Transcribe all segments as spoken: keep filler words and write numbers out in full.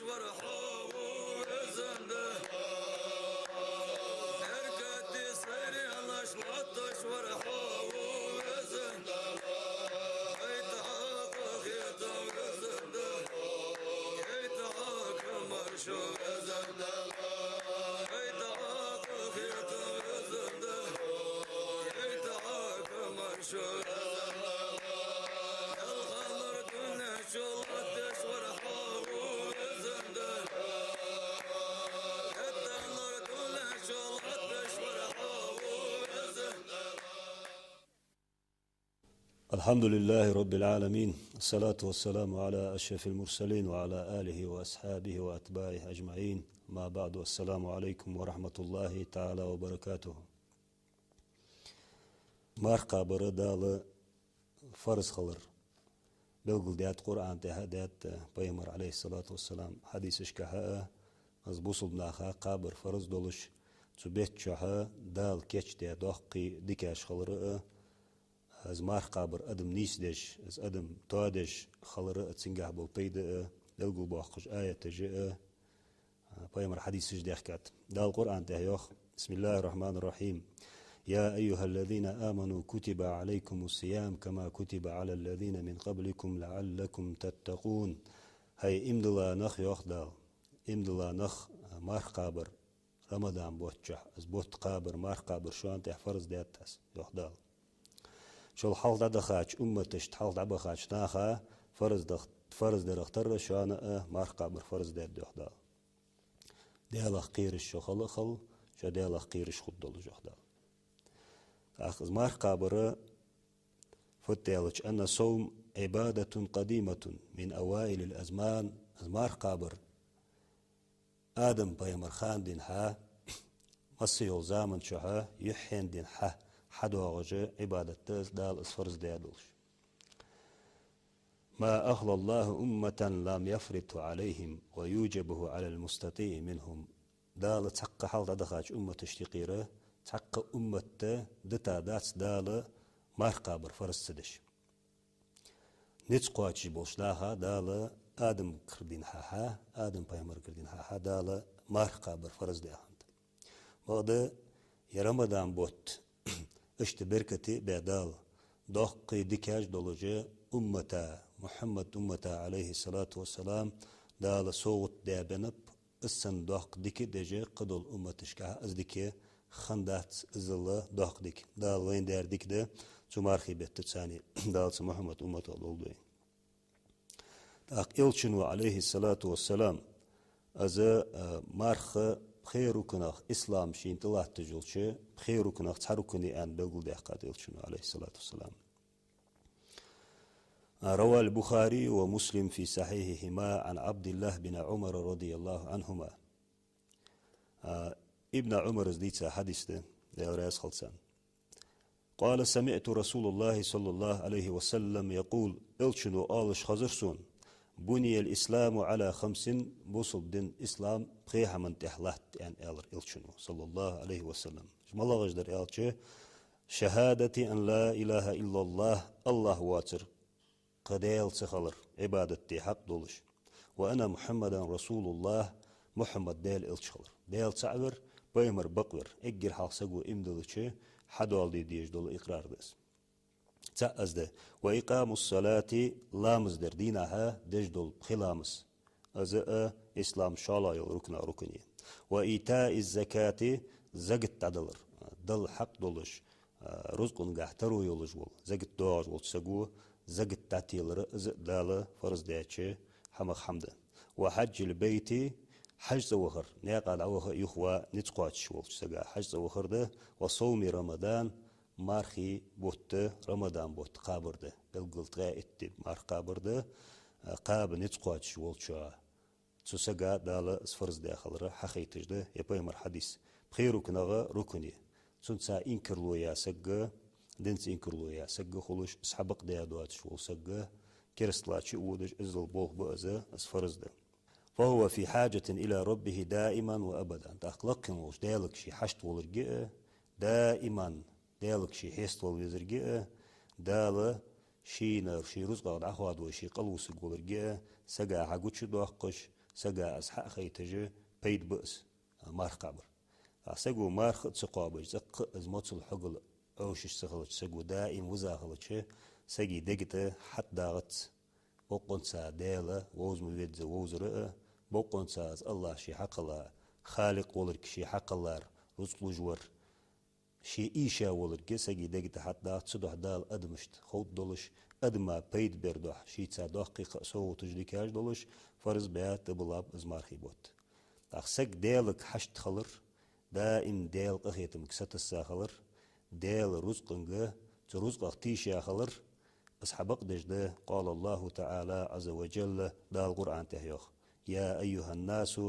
вар хьо, везан Дала. Беркате сайранаш латташ вар хьо, везан Дала. Хайтта хьакъ хетам, везан Дала. Хайтта хьакъ маршо, везан Дала. Хайтта хьакъ хетам, везан Дала. Хайтта хьакъ маршо, везан Дала. Ялхалар дунен чу латташ вар хьо, везан Дала. Хетталар дунен чу латташ вар хьо, везан Дала. الحمد لله رب العالمين. الصلاة والسلام على أشرف المرسلين وعلى آله وأصحابه وأتباعه أجمعين. أما بعد. السلام عليكم ورحمة الله تعالى وبركاته. Марха кхабар Дала фарз хилар белгалдаьд Къуръан тӀа а, даьд Пайхамара, عليه الصلاة والسلام, хьадисашка а. Из бусалба наха кхабар фарз долаш, цу бетта чухь Дала кийчдаь доккхий дикаш хилар а, из марха кхабар адам нийсдеш, из адам тоадеш хилар а, цунгахь бола пайда а белгалбоаккхаш аяташ а, Пайхамара хьадисаш а даьхкад. Дала Къуръан тӀа йоах: بسم الله الرحمن الرحيم. يا أيها الذين آمنوا كتب عليكم الصيام كما كتب على الذين من قبلكم لعلكم تتقون. ХӀай иман дилла нах, йоах Дала, иман дилла нах, марха кхабар Рамадан бутт чухь, из бутт кхабар, марха кхабар шоана тӀа фарз даьд Аз, йоах Дала. Шул хьалха дӀадахача умматашта, хьалха дӀабахача наха фарз дах-, фарз дарах тарра шоана а марха кхабар фарз даьд, йоах Дала. Даьлах кхераш шо хила а хила, шо Даьлах кхераш хургдолаш, йоах Дала. ТӀаккха из марха кхабар фуд аьлча: أن الصوم عبادة قديمة من أوائل الأزمان. Из марха кхабар Адам пайхамара хана денз хьа, масса йолча заман чухь, юххьен денз хьа, хьадоагӀаш Ӏибадат да из, Дала из фарз даь долаш. ما أخلى الله أمة لم يفرضه عليهم ويوجبه على المستطيع منهم. Дала цхьаккха хьалха дӀадахача умматашта юкъера цхьаккха уммат дитадац Дала марха кхабар фарз ца деш. Низ кхоачаш болча наха Дала Адам кара денз хьа, Адам пайхамара кара денз хьа Дала марха кхабар фарз даь хиннад. Бакъда ер Рамадан бутт иштта беркате а баь Дала, доккхий дикаш долаш уммата, Мухьаммада уммата, عليه الصلاة والسلام, Дала совгӀат даь беннаб, из санна доккха дика а деш, кхыдолча умматашкахь из дика хиннадац, иззал доккха дика. Дала вайна даьр дика да, цу мархий бетта царна, Дала цу Мухьаммада умматах долда вай. ТӀаккха Элчано, عليه الصلاة والسلام, из, а, марха пхе рукнах, ислам шийна тӀалатташ йолча пхе рукнах цхьа рукн я аьнна белгалдаьккхад Элчано, عليه الصلاة والسلام. رواه البخاري ومسلم في صحيحيهما عن عبد الله بن عمر رضي الله عنهما. А, Ибн Ӏумара дийца хьадис да, Даьла раьза хилва царна. قال: سمعت رسول الله صلى الله عليه وسلم يقول, Элчано оалаш хезар сона: بني الإسلام على خمس, бусалба дин, ислам пхе хӀаман тӀа латт, аьнна, аьлар Элчано, صلى الله عليه وسلم. Уж малагӀаш дар аьлча: شهادة أن لا إله إلا الله, АллахӀ воацар кхы Даьла ца хилар, Ӏибадат де хьакъ долаш, وأن محمدا رسول الله, Мухьаммад Даьла элча хилар. Даьла цаӀ вар, пайхамар бакъ вар, эггара хьалха саго иман диллача хьадоаладе дезаш дола икърар да из. ЦаӀ из да. وإقام الصلاة, ламаз дар, дийнахьа деш дола пхи ламаз. Из а ислам шоллагӀа йола рукнах рукн я. وإيتاء الزكاة, закат дӀадалар. Дала хьакъ долаш, а, рузкъангахь таро йолаш вола, закат доагӀаш волча саго закат дӀателар, из а Дала фарз даьча хӀамах хӀама да. وحج البيت, хьажцӀа вахар, наькъа дӀаваха а юхаваха а низ кхоачаш волча сага хьажцӀа вахар да. وصوم رمضان, мархий бутт, Рамадан бутт кхабар да. Белггала ткъаь итт ди марха кхабар да, а, кхаба низ кхоачаш волчоа. Цу сага Дала из фарз даь хилар хьахайташ да ер пайхамара хьадис. Пхе рукнах рукн я. Цунца инкарло яь саг, динца инкарло яь саг хулаш, из хьабакъдаь доацаш вола саг, керастала чуводаш, иззал болх ба из, из фарз да. فهو في حاجة إلى ربه دائما وأبدا. ТӀаккха лакхе волча Даьлага ше хьашт волга а, даиман Даьлага ше хьеставала везарга а, Дала шийна, ший рузкъах дӀахоадавой ше къалвусаргволарга а, сага хьагучадоаккхаш, Сага из хьа а хайташ, пайда ба из, марха кхабар. ТӀаккха саго марха а ца кхобаш, цӀаккха а из моцал хьогал Ӏовшаш ца хилча, саго даим виза хилча, сага дега тӀа хьатӀадагӀац бокъонца Даьла вовза ма везза вовзар а, бокъонца из АллахӀ ше хьакхелла, Халикъ волга ше хьакхеллар, рузкъа луш вар, ше ийша волга сага дега тӀа хьатӀадагӀац, цудухьа Дала адамашта ховргдолаш, адама пайда бер духьа шийца доккхий кхы а совгӀаташ, дикаш долаш, фарз баьб, тӀабиллаб из мархий бутт. ТӀаккха саг Даьлага хьашт хилар, даим Даьла къахетамга сатасса хилар, Даьла рузкъанга, цу рузкъах тийша хилар, из хьабакъдеш да. قال الله تعالى عز وجل, Дала Къуръан тӀа йоах: يا أيها الناس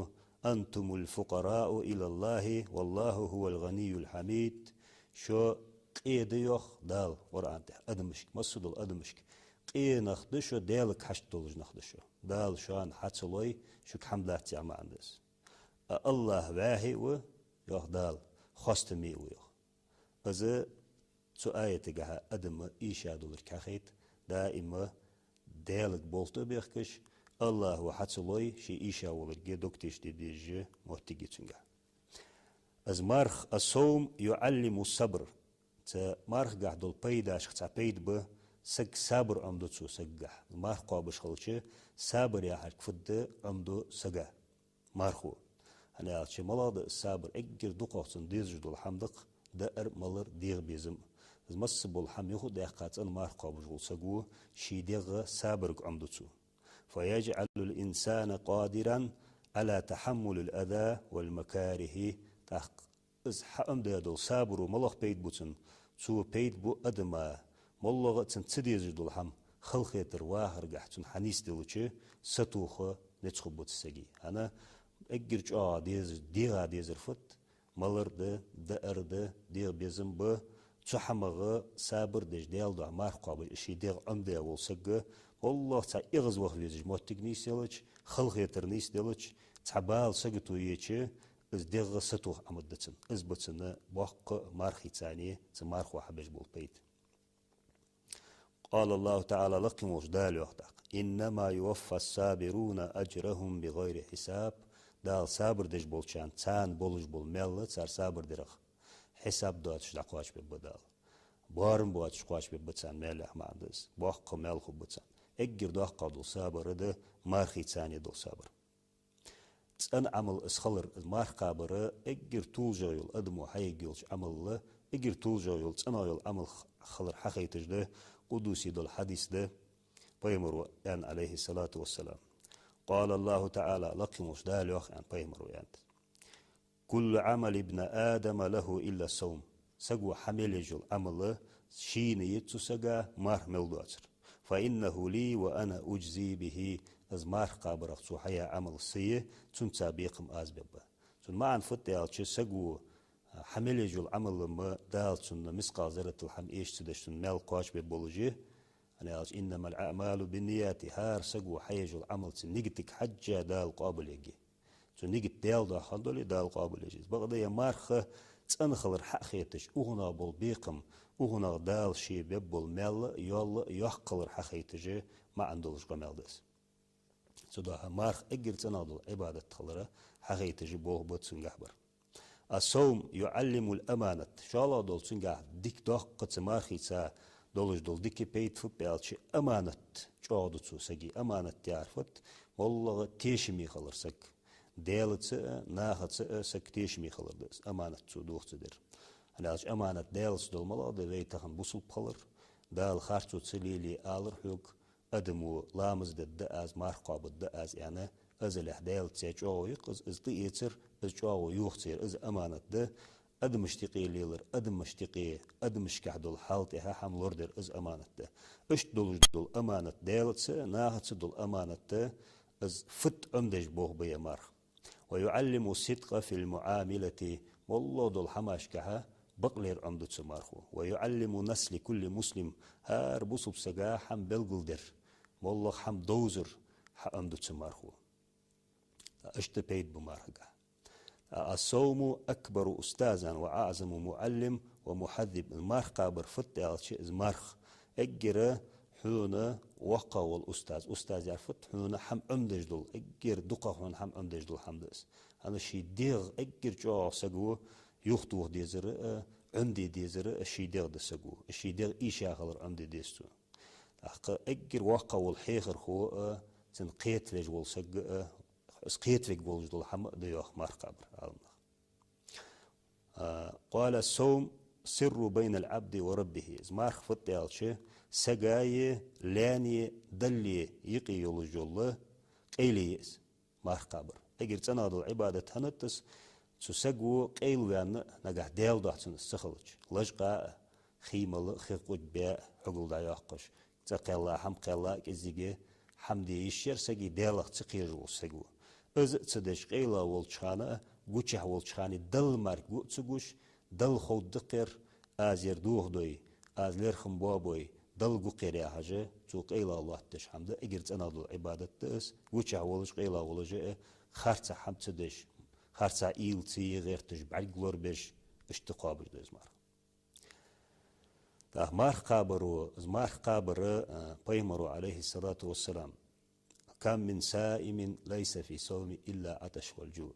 أنتم الفقراء إلى الله والله هو الغني الحميد. Шо къе да, йоах Дала Къуръан тӀа, адамашка, масса дола адамашка. Къе нах да шо, Даьлага хьашт долаш нах да шо. Дала шоана хьа ца лой, шуга хӀама дац яха маӀан да из. А АллахӀ вӀаьхий а ва, йоах Дала, хоастаме а ва, йоах. Из цу аятагахьа адама ийша долга хьахайт, даим Даьлага болх тӀабехкаш, АллахӀа хьа ца лой, ше ийша волга дог тешде дезаш моттиг я цунгахьа. Из марха, الصوم يعلم الصبر. Цу мархагахьа дола пайдашка цхьа пайда ба, саг сабар Ӏомаду цо сагагахьа. Марха кхобаш хилча, сабар яхар фуд Ӏомаду сага мархо. ХӀана аьлча, малагӀа да из сабар? Эггара дукхагӀа цунна дезаш дола хӀама да-кх даар, малар, дегӀа безам. Из масса бола хӀама юха а даьккха, цӀена марха кхобаш вола саго ший дегӀа сабарга Ӏомаду цо. فيجعل الإنسان قادرا على تحمل الأذى والمكاره. ТӀаккха из хьаӀомадаь дола сабаро малагӀа пайда бу цунна? Цо пайда бу адама, моллагӀа а цунна ца дезаш дола хӀама, халахетар вахаргахьа цунна хьанийсделча, сатоха низ хургба цу сага. ХӀана, эггара чӀоагӀа деза-, дегӀа дезар фуд? Малар да, даар да, дегӀа безам ба. Цу хӀамах сабар деш, Даьла духьа марха кхобаш, ший дегӀ Ӏомадаь вола саг, моллагӀа цхьа эгӀазваха везаш моттиг нийсделча, халахетар нийсделча, цхьа бала, сагото еча, из дегӀ сатоха Ӏомадергда цунна. Из ба цунна боккха мархий цани, цу мархо хьабеш бола пайда. قال الله تعالى, лакхе волча Дала йоах тӀаккха: إنما يوفى الصابرون أجرهم بغير حساب. Дала сабар деш болчарна, царна болаш бола маьл, цар сабар дарах, хьисаб доацаш дӀакхоачабергба Дала. Боарам боацаш кхоачабергба царна маьл яха маӀан да из. Боккха маьл хургба царна. Эггара доккхагӀа дола сабар да мархий цани дола сабар. ЦӀена Ӏамал из хилар, из марха кхабар эггара толашагӀа йола, адамо хьаергйолча Ӏамалал эггара толашагӀа йола, цӀенагӀа йола Ӏамал х-, хилар хьахайташ да къудуси дола хьадис да, пайхамаро аьннад, عليه الصلاة والسلام. قال الله تعالى, лакхе волча Дала йоах, аьннад пайхамаро, аьннад: كل عمل ابن آدم له إلا الصوم. Саго хьа мел еш йола Ӏамал шийна я цу сага, марха мел доацар. فإنه لي وأنا أجزي به. Из марха кхабарах цо хьаяь Ӏамал са я, цунца бекхам аз бергба. Цун маӀан фуд аьлча, саго хьа мел еш йола Ӏамал-м Дала цунна мискъал зарратал хӀама эша ца деш, цунна маьл кхоачабергболаш я. ХӀана аьлча, إنما الأعمال بالنيات, хӀара саго хьаеш йола Ӏамал цун нигатага хьежжа Дала къоабалъергья. Цун нигат Даьла духьа хинна дале, Дала къоабалъеш я из. Бакъда ер марха цӀена хилар хьахеташ, укхунах бола бекхам, укхунах Дала ше бергбола маьл а, йоал а йоккха хилар хьахайташ маӀан долаш къамаьл да из. Цудухьа марха эггара цӀенагӀа дола Ӏибадат хилар хьахайташ болх ба цунгахьа бар. الصوم يعلم الأمانة. ШоллагӀа дола цунгахьа дика, доккха цу мархийца долаш дола дика пайда фуд аьлча, аманат чӀоагӀду цо сага. Аманат яхар фуд? МоллагӀа тешаме хилар саг. Даьлаца а, нахаца а саг тешаме хилар да из, аманат цо дохаца дар. ХӀана аьлча, аманат Даьлаца дола малагӀа да? Вай тахан бусалба хилар, Дала харцо ца лелае алар хьога, адамо ламаз дергда аз, марха кхоабаргда аз аьнна, азалехь Даьлаца чӀоагӀо я-кх из, из тӀаэцар, из чӀоагӀо йохаца яр, из аманат да. Адамашта юкъе лелар, адамашта юкъе, адамашкахь дола хьал тӀехьа хӀама лорадар, из аманат да. Иштта долаш дола аманат Даьлаца, нахаца дола аманат да, из фуд Ӏомадеш болх ба ер марха. ويعلم الصدق في المعاملة. МоллагӀа дола хӀамашкахьа бакълер Ӏомаду цу мархо. ويعلم النصح لكل مسلم. ХӀара бусалба сага хӀама белгалдер, моллагӀа хӀама довзар хьаӀомаду цу мархо. Иштта пайда ба мархагахьа. الصوم أكبر أستاذ وأعظم معلم ومهذب. Марха кхабар фуд аьлча, из марха эггара хьона воккхагӀа вола устаз, устаз яхар фуд, хьона хӀама Ӏомадеш дола, эггара дукхагӀа хьона хӀама Ӏомадеш дола хӀама да из. ХӀана, ший дегӀ эггара чӀоагӀагӀа саго юхатоха дезар а, Ӏомаде дезар а ший дегӀ да саго. Ший дегӀ ийша хилар Ӏомаде деза цо. ТӀаккха эггара воккхагӀа вола хьехархо а, цунна кхетавеш вола саг а, из кхетавергволаш дола хӀама а да йоах марха кхабар Ӏаламнаха. А, قال: الصوم سر بين العبد وربه. Из марха фуд аьлча, сагаи, лаьни, Даллеи юкъе йолаш йола къайле я из, марха кхабар. Эггара цӀенагӀа дола Ӏибадат хӀана да из? Цу саго къайла ваьнна, нагахь Даьла духьа цунна из ца хилча, лочкъа а, хий мала а, хи къудбе а хьогал дӀайоаккхаш, цӀа кхелла, хӀама кхелла, кӀеззига хӀама де йиш яр сага, Даьлах ца кхераш вола саг ва. Из а ца деш, къайла волча хана а, гучахь волча хана а Далла мара гу а ца гуш, Далла ховргда-кх ер, аз ер дохадой, аз лерхӀам боабой, Далла гу-кхер яхаш, цо къайла лоаттадеш хӀама да, эггара цӀенагӀа дола Ӏибадат да из, гучахь волаш, къайла волаш а, харцахьа хӀама ца деш, харцахьа уйла ца е гӀерташ, бӀарг лорабеш, иштта кхоабаш да из марха. ТӀаккха марха кхабаро, из марха кхабар, а, пайхамаро, عليه الصلاة والسلام: كم من صائم ليس في صومه إلا العطش والجوع.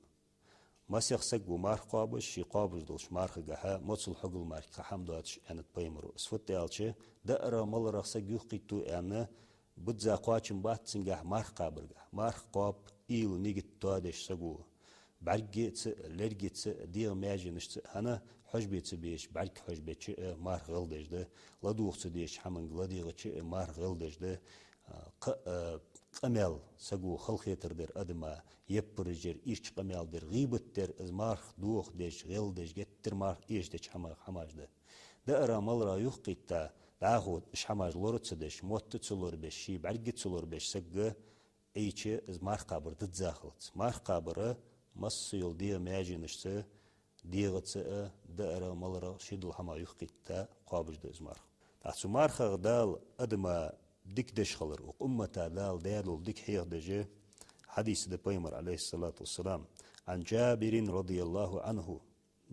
Масех саг ва марха кхоабаш, ше кхоабаш долча мархагахьа моцал, хьогал мара кхы хӀама доацаш, аьннад пайхамаро. Из фуд аьлча, даарах-маларах саг юхакхийтта аьнна, бизза кхоачам бац цунгахь марха кхабаргахь. Марха кхоаб уйла, нигат тоадеш саго. БӀаргаца а, лергаца а, дегӀа маьженашца а, хӀана, хьожабе ца безача бӀарга хьожабеча а марха гӀелдеш да, ладувгӀа ца дезача хӀаманга ладийгӀача а марха гӀелдеш да, а, кхы а, а, къамаьл, саго халахетар дар адама, яппараш яр, ийрча къамаьл дар, гӀийбат дар, из марха дохадеш, гӀелдеш, геттара марха эшадеча хӀама-, хӀамаш да. Даарах-маларах юхакхийтта, дӀахо уж хӀамаш лора ца деш, мотт ца лорабеш, ший бӀарг ца лорабеш саг Ӏийча, из марха кхабар дизза хилац. Марха кхабар масса йола дегӀа маьженашца, дегӀаца а, даарах-маларах ший дола хӀама юхакхийтта кхоабаш да из марха. ТӀаккха цу мархах Дала адама дика деш хилар, укх уммата Дала даь дола дика хьехадеш хьадис да пайхамара, عليه الصلاة والسلام: عن جابر رضي الله عنه,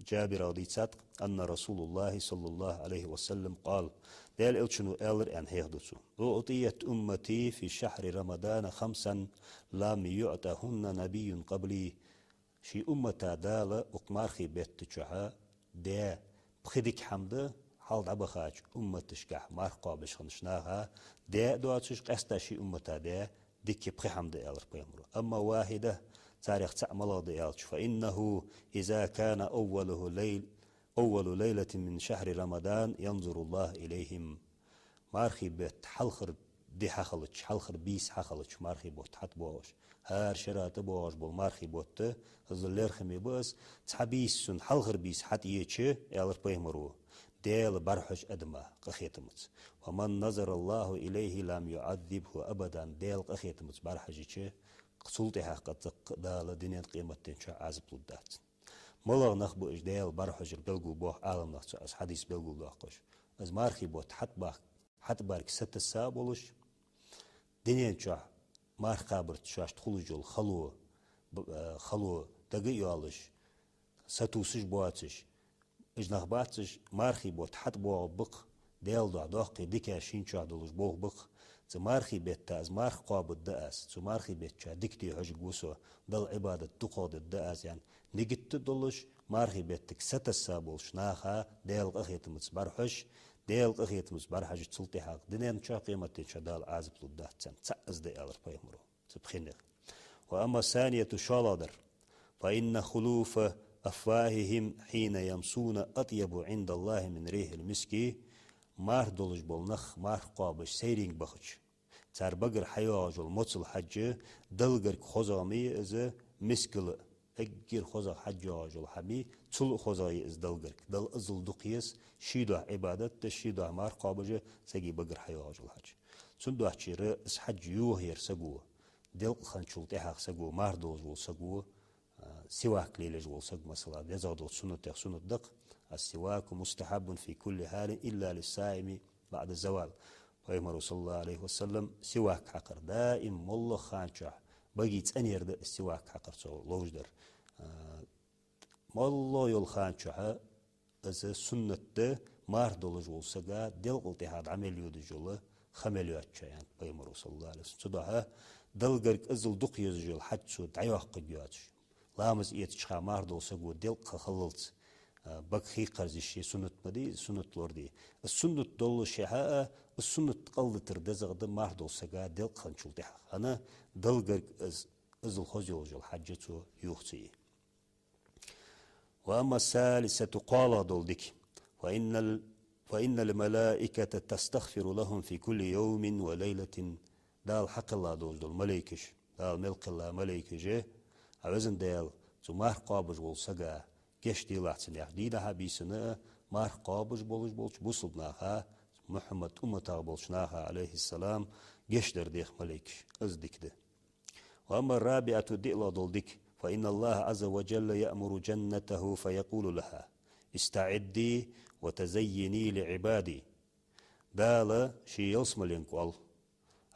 Джабирага дийцад, أن رسول الله صلى الله عليه وسلم قال, Даьла Элчано аьлар аьнна хьехаду цо: أعطيت أمتي في شهر رمضان خمسا لم يعطهن نبي قبلي. Ший уммата Дала укх мархий бетта чухьа даь пхи дика хӀама да, хьалха дӀабахача умматашкахь марха кхоабаш хиннача наха даь а доацаш, къаьстта ший уммата даь дика пхи хӀама да, аьлар пайхамаро. أما واحدة, царех цаӀ малагӀа да аьлча, فإنه إذا كان أوله ليل، أول ليلة من شهر رمضان ينظر الله إليهم. Мархий бетта хьалхара ди хьахилча, хьалхара бийса хьахилча, мархий бутт хьатӀабоагӀаш, хӀара шера тӀабоагӀаш бола мархий бутт, из лерхӀаме ба из, цхьа бийса цун хьалхара бийса хьатӀаеча, аьлар пайхамаро, Даьла бӀарахьожа адама къахетамца. ومن نظر الله إليه لم يعذبه أبدا. Даьла къахетамца бӀарахьежача, цул тӀехьагӀа кхы Дала дунен, къематден чу Ӏазап лургдац. МалагӀа нах ба уж Даьла бӀарахьожар белгалбоах Ӏаламнаха цу, из хьадис белгалдоаккхаш? Из мархий бутт хьатӀабах-, хьатӀабарг сатесса болаш, дунен чухь марха кхабарца шоашта хулаш йола хало, б-, э, хало дага а йоалаш, сатувсаш боацаш, уж нах бац уж, мархий бутт хьатӀабоагӀаргба-кх, Даьла духьа доккхий дика ший чу долаш болх ба-кх. Цу мархий бетта из марха кхоабаргда аз, цу мархий бетта чу дика де хьожаргва со, Далла Ӏибадат дукхагӀа дергда аз, аьнна, нигат а долаш, мархий беттага сатесса болча наха Даьла къахетамца бӀарахьожаш, Даьла къахетамца бӀарахьежача, цул тӀехьагӀа дунен чу, къематден чу Дала Ӏазап лургдац царна. ЦаӀ из да, аьлар пайхамаро, цу пхенех. وأما الثانية, шоллагӀдар: فإن خلوف أفواههم حين يمسون أطيب عند الله من ريح المسك. Марха долаш бола нах марха кхоабаш сайренга бахача, цар багара хьайоагӀаш йола моцал хьежжа, Далла гарга хозагӀа ма йий из мискал а, эггара хозагӀа хьежжа йоагӀаш йола хӀама, цул а хозагӀа я из Далла гарга. Далла иззал дукха еза ший духьа Ӏибадат деш, ший духьа марха кхоабаш сага багара хьайоагӀаш йола хьеж. Цудухьа из хьеж юхаяр саго, делкъа хинначул тӀехьагӀа саго, марха долаш вола саго, а, сивак лелаеш вола саг, масала, дезагӀа долча суннатех суннат да-кх: السواك مستحب في كل حال إلا للصائم بعد الزوال. Пайхамаро, صلى الله عليه وسلم, сивак хьакхар даим, моллагӀа хана чухь, баге цӀенера да из сивак хьакхар, цо ловш дар. А, моллагӀа йола хана чухь из суннат да марха долаш волча сага делкъал тӀехьагӀа дӀа мел йодаш йола ха мел йоацача, аьннад пайхамаро, саллаллахӀу Ӏалайхи ва саллам. Цудухьа Даьлагара къизал дукха езаш йола хьадж цо дӀайоаккхаргйоацаш. Ламаз эцача хана марха дола саго делкъа ха хиллалца, а, бага хийкхарза йиш я, суннат ма дий, суннат лораде. Из суннат доллашехьа а, из суннат кӀалдитар дезагӀа да марха долча сага делкъа хинначул тӀехьагӀа. ХӀана? Даьлагара из, къизал хоза йолаш йола хьадж цо юха ца е. وأما الثالثة, кхоалагӀа дола дика. فإن ال-، فإن الملائكة تستغفر لهم في كل يوم وليلة. Дала хьакхелла долаш дола малейкаш, Дала мел кхелла малейкаш, хьа везан Даьла, цу марха кхоабаш волча сага гешт делахь цунна яхаш, дийнахьа а бийсанна а марха кхоабаш болаш болча бусалба наха, Мухьаммада умматах болча наха, Ӏалайхи ссалам, гешт дар дех малейкаш. Из дика да. وأما الرابعة, диълагӀа дола дика. فإن الله عز وجل يأمر جنته فيقول لها: استعدي وتزيني لعبادي. Дала ший ялсмаленга оал: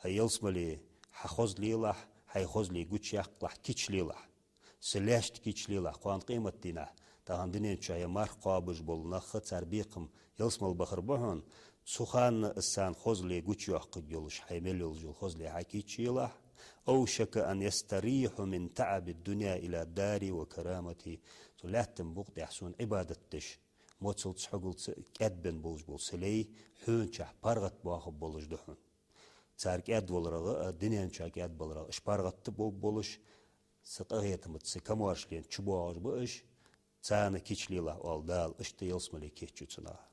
хӀай ялсмале, хьа хозал лелахь, хьай хозал гучаяккхалахь, кийчлелахь. Са лаьшта кийчлелахь, кхоана къематдийнахьа, тахан дунен чу ер марха кхоабаш бола нах, цар бекхам ялсмале бахар ба хьона, цу хана из царна хозал гучайоаккхаргйолаш, хьай мел йолаш йола хозал хьакийчъелахь. أوشك أن يستريح من تعب الدنيا إلى داري وكرامتي. Цу лаьттан букъа тӀа сона Ӏибадат деш, моцалца, хьогалца кӀаьдбенна болаш бола са лай хьона чу паргӀата боахаргба болаш да хьона. Цар кӀаьдваларах а, дунен чу кӀаьдбаларах а, уж паргӀата бо-, болаш, са къахетамца, са камаьршалца чубоагӀаш ба уж, царна кийчлелахь, оал Дала, иштта ялсмале кийчъю цу наха.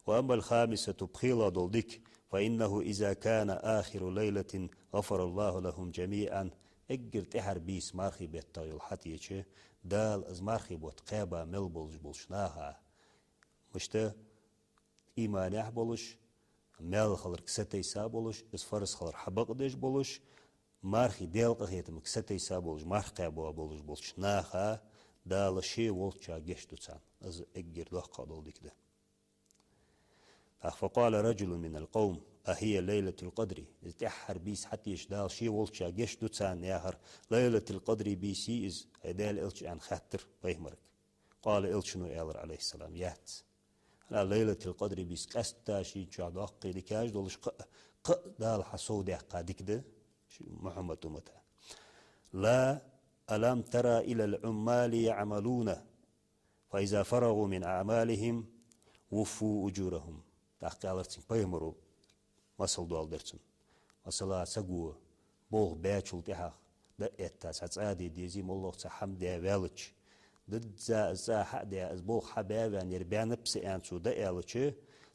وأما الخامسة, пхелагӀа дола дика. فإنه إذا كان آخر ليلة غفر الله لهم جميعا. Эггара тӀехьара бийса мархий бетта йола хьатӀаеча, Дала из мархий бутт кхаьба мел болаш болча наха, мишта, иманехь болаш, маьл хиларга сатийса болаш, из фарз хилар хьабакъдеш болаш, мархий Даьла къахетамга сатийса болаш, марха кхаьба болаш болча наха Дала ше волча гешт ду царна. Из эггара доккхагӀа дола дика да. ТӀаккха فقال رجل من القوم: أهي ليلة القدر؟ Из тӀеххьара бийса хьатӀаеча Дала ше волча гешт ду царна яхар Лайлатул-Къадри бийса йий из, хӀай Даьла Элча, аьнна хаьттар пайхамарга. قال, Элчано аьлар, Ӏалайхи ссалам: яц. ХӀана, Лайлатул-Къадри бийса къаьстта шийна чу доккхий дикаш долаш кхы а, кхы а Дала хьасовдаьккха дика да ший Мухьаммада уммата. لا، ألم تر إلى العمال يعملون فإذا فرغوا من أعمالهم وفوا أجورهم. ТӀаккха аьлар цунга пайхамаро, масал доаладир цунна. Масала, саго болх баьчул тӀехьагӀа дӀа а этта, цхьа цӀа де дезий, моллагӀа цхьа хӀама даь ваьлча, дизза из цӀа хьа а даь, из болх хьабаь а ваьнна, ер баьннаб са аьнна цо дӀааьлча,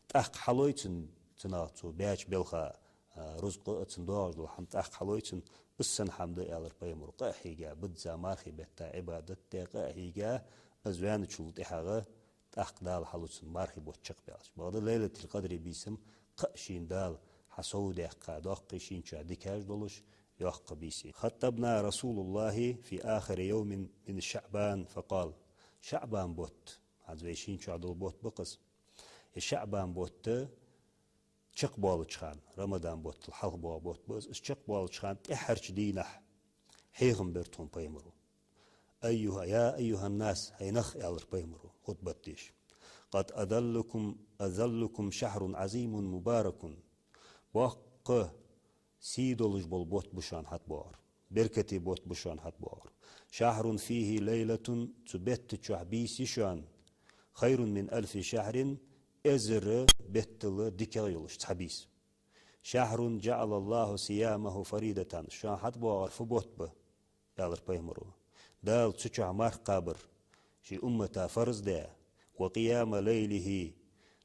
тӀаккха хьалой цунна, цунах цо баьча балха, а, рузкъа а, цунна доагӀаш дола хӀама тӀаккха хьалой цунна, из санна хӀама да, аьлар пайхамаро, къа а хьийга, бизза мархий бетта Ӏибадат даь къа а хьийга, из ваьнначул тӀехьагӀа тӀаккха Дала хьалу цунна мархий бутт чакхбаьлча. Бакъда Лайлатул-Къадри бийса-м кхы а шийна Дала хьасовдаьккха доккхий, шийна чу дикаш долаш йоккха бийса я. خطبنا رسول الله في آخر يوم من شعبان فقال. ШаӀбан бутт, хӀанз вай шийна чу дола бутт ба-кх из. Ер ШаӀбан бутт чакхбоалача хана, Рамадан бутт хьалха боагӀа бутт ба из, из чакхбоалача хана тӀеххьарча дийнахьа хьехам бир тхона пайхамаро. أيها، يا أيها الناس, хӀай нах, аьлар пайхамаро, хутбат деш. قد أظلكم، أظلكم شهر عظيم مبارك. Боккха сий долаш бола бутт ба шоана хьатӀабоагӀар. Беркате бутт ба шоана хьатӀабоагӀар. شهر فيه ليلة, цу бетта чу бийса я шоана, خير من ألف شهر, эзар беттал дикагӀа йолаш цхьа бийса. شهر جعل الله صيامه فريضة. Шоана хьатӀабоагӀар фу бутт ба, аьлар пайхамаро. Дала цу чу марха кхабар ший уммата фарз даь, وقيام ليله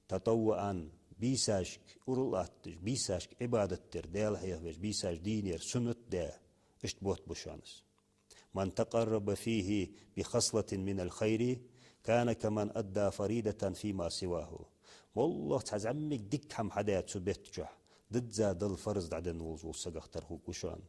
تطوعا, бийсашка, урал атташ, бийсашка Ӏибадат дар, Даьла хьехавеш, бийсаш дийнер суннат даь, иштта бутт ба шоана из. من تقرب فيه بخصلة من الخير كان كمن أدى فريضة فيما سواه. МоллагӀа цхьа зӀамига дика хӀама хьадаь цу бетта чу, дизза Далла фарз дӀаденна волаш вола сагах тара хургва шоана.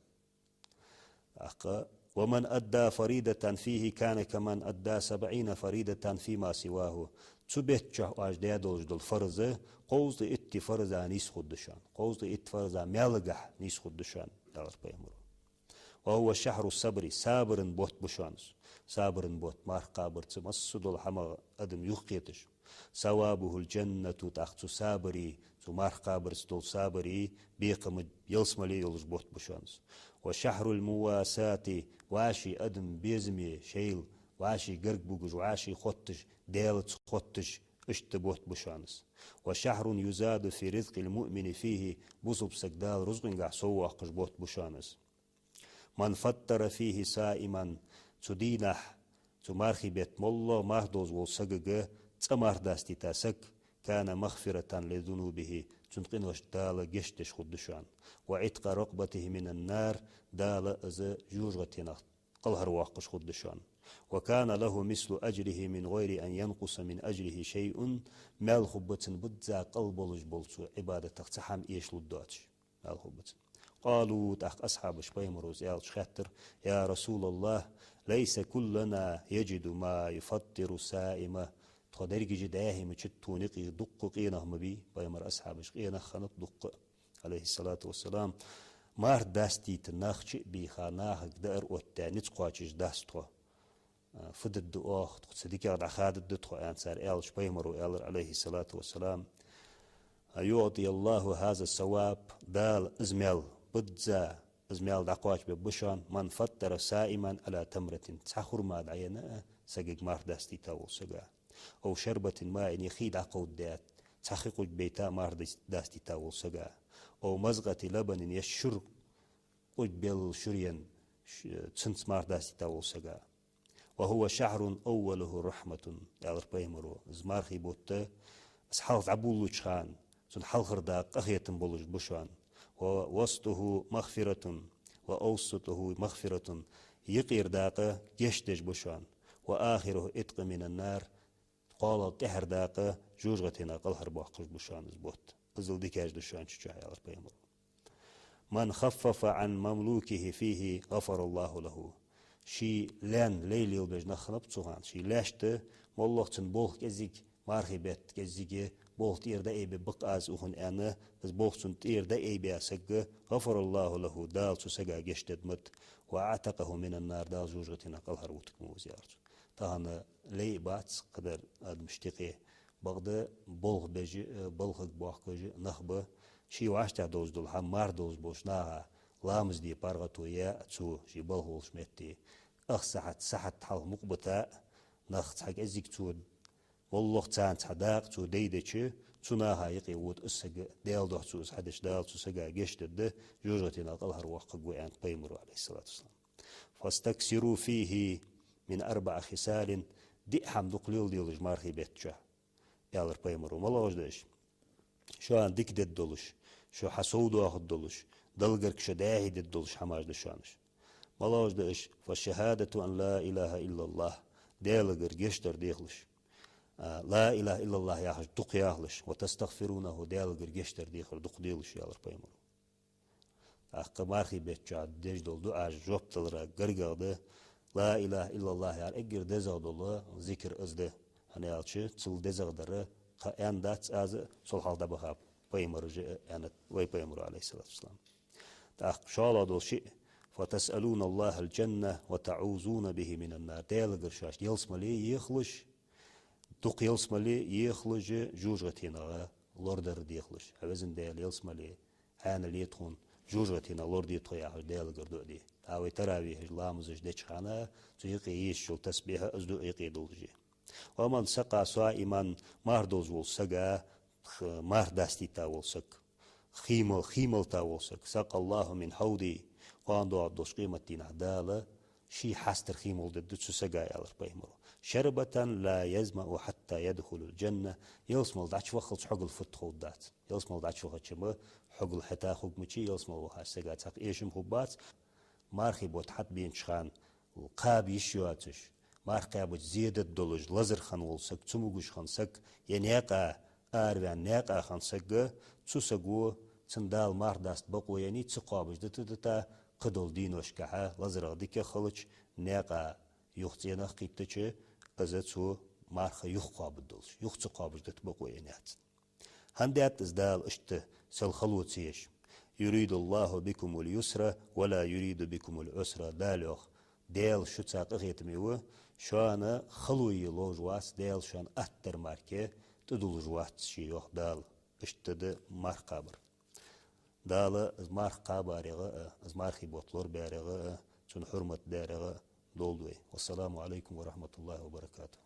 ТӀаккха, ومن أدى فريضة فيه كان كمن أدى سبعين فريضة فيما سواه. Цу бетта чу оаш даь долаш дола фарз кховзткъеи итт фарза нийса хургда шоана. Кховзткъеи итт фарза маьлагахьа нийса хургда шоана, аьлар пайхамаро. وهو شهر الصبر, сабаран бутт ба шоана из. Сабаран бутт, марха кхабарца, массадола хӀамах адам юхакхеташ. ثوابه الجنة, тӀаккха цу сабара, цу марха кхабарца дола сабара бекхам ялсмале йолаш бутт ба шоана из. وشهر المواساة, вӀаший адам безаме шоайла, вӀаший гарга бугаш, вӀаший хотташ, Даьлаца хотташ, иштта бутт ба шоана из. وشهر يزاد في رزق المؤمن فيه, бусалба саг Дала рузкъангахьа соввоаккхаш бутт ба шоана из. من فطر فيه صائما, цу дийнахьа, цу мархий бетта моллагӀа марха довза волча сагага цкъа марха дастийта саг, كان مغفرة لذنوبه, цун къиношта Дала гешт деш хургда шоана. وعتق رقبته من النار, Дала из жожагӀатенах кӀалхарвоаккхаш хургда шоана. وكان له مثل أجره من غير أن ينقص من أجره شيء, маьл хургба цун бизза кӀал болаш бола цу Ӏибадатах цхьа хӀама эшалургда доацаш. Маьл хургба цун. قالوا, тӀаккха асхьабаша пайхамарага аьлча хаьттар: يا رسول الله, ليس كلنا يجد ما يفطر الصائم. Тхо деррига а дӀа-хьа ма чу тхона юкъе дукха къе нах ма бий, пайхамара асхьабаш къе нах хиннаб дукха, عليه الصلاة والسلام. Марха дастийта нах чу а бийха, нахага даар оттадаь, низ кхоачаш дац тхо. А, фу дергда оаха, тхо цу диках дӀахадергда тхо, аьнна цар аьлча, пайхамара аьлар, عليه الصلاة والسلام: يعطي الله هذا الثواب, Дала из маьл, бизза из маьл дӀакхоачабергба шоана, من فطر صائما على تمرة, цхьа хурма дӀаенна а сагага марха дастийта волча сага, أو شربة ماء, е хий дӀакховдадаь, цхьа хи къуж бейта а марха дас-, дастийта волча сага, أو مذقة لبن, е шура, къуж белла шура енна, ш-, цунца марха дастийта волча сага. وهو شهر أوله رحمة, аьлар пайхамара. Из мархий бутт, из хьалха дӀаболалуча хана, цун хьалхара дакъа къахетам болаш ба шоана. ووسطه مغفرة, وأوسطه مغفرة, юкъера дакъа гешт деш ба шоана. وآخره عتق من النار, кхоалагӀа, тӀехьара дакъа жожагӀатенах кӀалхарбоаккхаш ба шоана из бутт. Иззал дикаш да шоана цу чу, аьлар пайхамара. من خفف عن مملوكه فيه غفر الله له. Ший лаьна лай лелабеш нах хиннаб цу хана. Ший лаьшта моллагӀа цун болх кӀезига, мархий бетта кӀезига болх тӀера дӀаайбе ба-кх аз укхун аьнна, из болх цун тӀера дӀаайбаь саг, غفر الله له, Дала цу сага гешт дергда-м, وأعتقه من النار, Дала жожагӀатенах кӀалхарвоаккхаргва из, аьлар цо. Тахан лай а бац кхыдар адамашта юкъе. Бакъда болх беш а, балхага боахкаш а нах ба. Ший вӀаштӀехьа довзаш дола хӀама марха довзаш болча наха ламаз де паргӀато яь а цо ший балха волча метте, ах сахьат, сахьат хьалха мукъабита а, нах цхьа кӀезига цо, моллагӀа царна цхьа дакъа цо дайдича, цу наха юкъе вода из саг, Даьла духьа цо из хьадича, Дала цу сага гешт дергда, жожагӀатенах кӀалхарвоаккхаргва, аьннад пайхамара, عليه الصلاة والسلام. فاستكثروا فيه من أربع خصال, диъ хӀама дукха леладелаш мархий бетта чухь, аьлар пайхамара. МалагӀаш да уж? Шоана дика дергдолаш, шо хьасовдоахаргдолаш, Далла гарга шо дӀа-хьа дергдолаш хӀамаш да шоана уж. МалагӀаш да уж? فشهادة أن لا إله إلا الله, Даьлагара гешт дар дехалаш. А, لا إله إلا الله яхаш дукха яхалаш, وتستغفرونه, Даьлагара гешт дар дехар дукха делаш, аьлар пайхамара. ТӀаккха мархий бетта чухь деш дола дуӀаш жоп далара гаргагӀа да. لا إله إلا الله яхар эггара дезагӀа дола зикр из да. ХӀана аьлча, цул дезагӀа дар кхы аьнна дац аз, сол хьалха дӀабаха пайхамараш а, аьннад вай пайхамара, عليه الصلاة والسلام. ТӀаккха шоллагӀа дола шиъ: فتسألون الله الجنة وتعوذون به من النار. Даьлагара шоашта ялсмале ехалаш, дукха ялсмале ехалаш а, жожагӀатенах лорадар дехалаш. Хьо, везан Даьла, ялсмале хьанал е тхона, жожагӀатенах лораде тхо яхаш, Даьлагара дуӀа де. ТӀаккха вай таравихьаш, ламазаш деча хана, цу юкъе езаш йола тасбихь а, из дуӀа юкъе долаш е. ومن سقى صائما, марха довза волча сага, х-, марха дастийта вола саг, хий мал-, хий малийта вола саг, سقاه الله من حوضي, кхоана доагӀаргдолча къематдийнахьа Дала ший хьастара хий малдергда цу сага, аьлар пайхамара. شربة لا يظمأ حتى يدخل الجنة, ялсмале дӀачуваххалца хьогал фуд ховргдац. Ялсмале дӀачувахача-м хьогал хьета хургмача, ялсмале вахача сага цхьаккха эшам хургбац. Мархий бутт хьатӀабенача хана кхаба йиш йоацаш, марха кхаьбача зе дергдолаш, лазар хинна вола саг, цамогаш хинна саг, е наькъа араваьнна наькъа хинна саг, цу саго, цунна Дала марха даста бокъо еннай, ца кхоабаш дита-дита, кхыдолча дийношкахьа, лазарах дикагӀа хилча, наькъа юха цӀенах кхийтача, из цо марха юха кхоабаргдолаш, юха ца кхоабаш дита бокъо еннай цунна. ХӀана даьд из Дала иштта, сел хало ца еш? يريد الله بكم اليسر ولا يريد بكم العسر, Дала йоах, Даьла шуца къахетаме ва, шоана хало е ловш вац, Даьла шоана атта дар мара тӀадуллаш вац ше, йоах Дала. Иштта да марха кхабар. Дала из марха кхабарех а, из мархий бутт лорабарех а, цун хьурмат дарех а долда вай. والسلام عليكم ورحمة الله وبركاته.